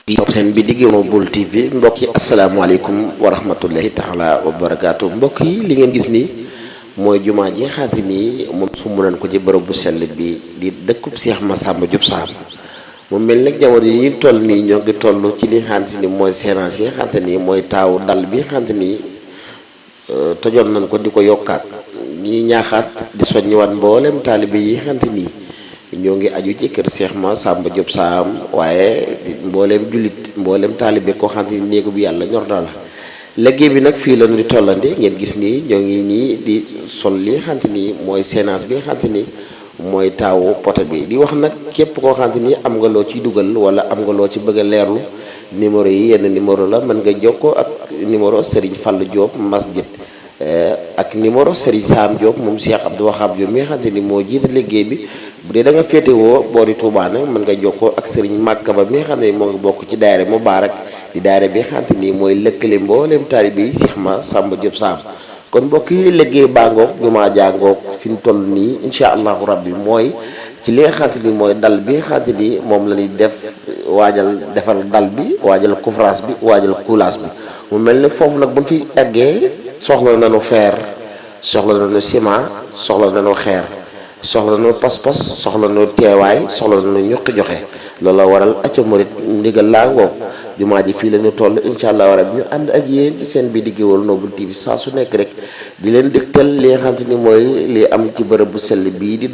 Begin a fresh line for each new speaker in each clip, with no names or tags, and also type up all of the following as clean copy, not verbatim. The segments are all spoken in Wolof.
bi topp seen bi digg Mobile TV mbokk yi asalaamaaleykum wa rahmatullahi taala wa barakaatu mbokk yi li ngeen gis nii mooy jumaa ji nga xamante ni moom sumb nañ ko ci bërëb bu sell bi di dëkkub Cheikh Massamba Diop Sam mu mel nag jamono yi ñu toll nii ñoo ngi toll ci li nga xamante ni mooy séance yi nga xamante ni mooy taawu dal bi nga xamante ni tojoon nañ ko di ko yokkaat ñi ñaaxaat di soññiwaat mboolem taalibe yi nga xamante ni ñoo ngi aju ci kër Cheikh Massamba Diop Sam waaye mbooleem jullit mbooleem taalibe koo xamante ni néegu bi yàlla ñor na la liggéey bi nag fii la ñu di tollandi ngeen gis nii ñoo ngi nii di sol li nga xamante ni mooy séance bi nga xamante ni mooy taawu poto bi di wax nag képp koo xamante ni am nga loo ciy dugal wala am nga loo ci bëgg a leerlu numéro yi yenn numéro la mën nga jokkoo ak numéro Serigne Fallou Diop Masjid ak numéro Serigne Sam Diop moom Cheikh Abdou Wahab Diop mi nga xamante ni moo jiite liggéey bi bu dee da nga féetewoo boori Touba nag mën nga jokkoo ak Serigne Makka Ba mi nga xam ne moo ngi bokk ci daayira Mubarak di daayira bi nga xamante ni mooy lëkkale mboolem taalibe yi Cheikh Massamba Diop Sam kon mbokk yi liggéey bàngoog jumaa jàngoog fi ñu toll nii incha allahu rabbi mooy ci li nga xamante ni mooy dal bi nga xamante ni moom la ñuy def waajal defal dal bi waajal couvrage bi waajal coulage bi mu mel ne foofu nag bu ñu fi eggee soxla nañu fer soxla nañu ciment soxla nañu xeer soxla nañu pas-pas soxla nañu teewaay soxla nañu ñuqi joxe loolu la waral acca murit ndigal laa ngoog jumaa ji fii la ñu toll incha allah rabbi ñu ànd ak yéen ci seen bi di Géwël Mobile TV saa su nekk rek di leen dégtal li nga xamante ni mooy li am ci bërëb bu sell bii di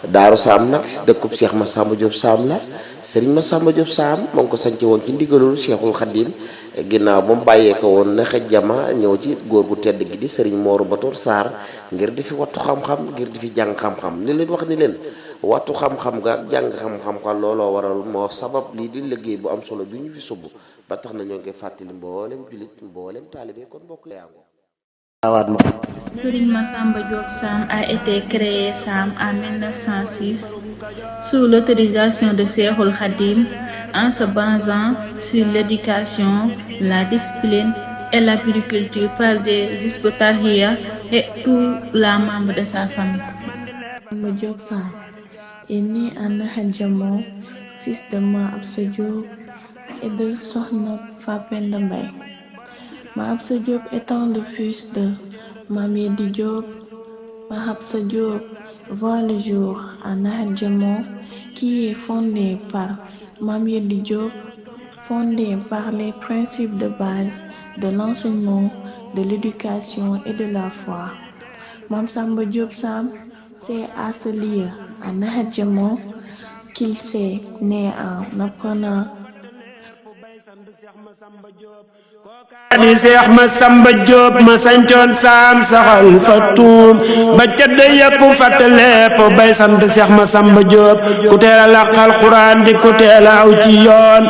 Daaru Sam nag dëkkub Cheikh Massamba Diop Sam la Serigne Massamba Diop Sam moo ngi ko sanc woon ci ndigalul Cheikhul Khadim ginnaaw ba mu bàyyee ko woon na xëj jama ñëw ci góor gu tedd gi di Serigne Mor Batoor Sarr ngir di fi wattu xam-xam ngir di fi jàng xam-xam li leen wax ni leen wattu xam-xam nga ak jàng xam-xam ka looloo waral moo sabab lii di liggéey bu am solo bi ñu fi subb ba tax na ñoo ngi fàttali mboolem jullit mboolem taalibe kon bokk yaango
Serigne Massamba Diop Sam a été créé Sam en 1906 sous l'autorisation de Cheikhoul Khadim en se basant sur l'éducation, la discipline et l'agriculture par des Hizbut Tarqiyyah et tous les membres de sa famille.
Massamba Diop Sam est né à Nahadjamon, fils de Ma Absa Diop et de Sokhna Fapenda Mbaye. Ma Absa Diop étant le fils de Mame Yeddi Diop, Ma Absa Diop voit le jour à Nahadjamon qui est fondé par Mame Yeddi Diop, fondé par les principes de base de l'enseignement, de l'éducation et de la foi. Massamba Diop Sam, c'est à ce lieu, à Nahadjamon, qu'il s'est né en apprenant
ni Cheikh Massamba Diop ma sancoon Sam saxal fa tuum ba ca de yëpp fàttaleep bay sant Cheikh Massamba Diop ku teel a làq alxuraan di ku teel a aw ci yoon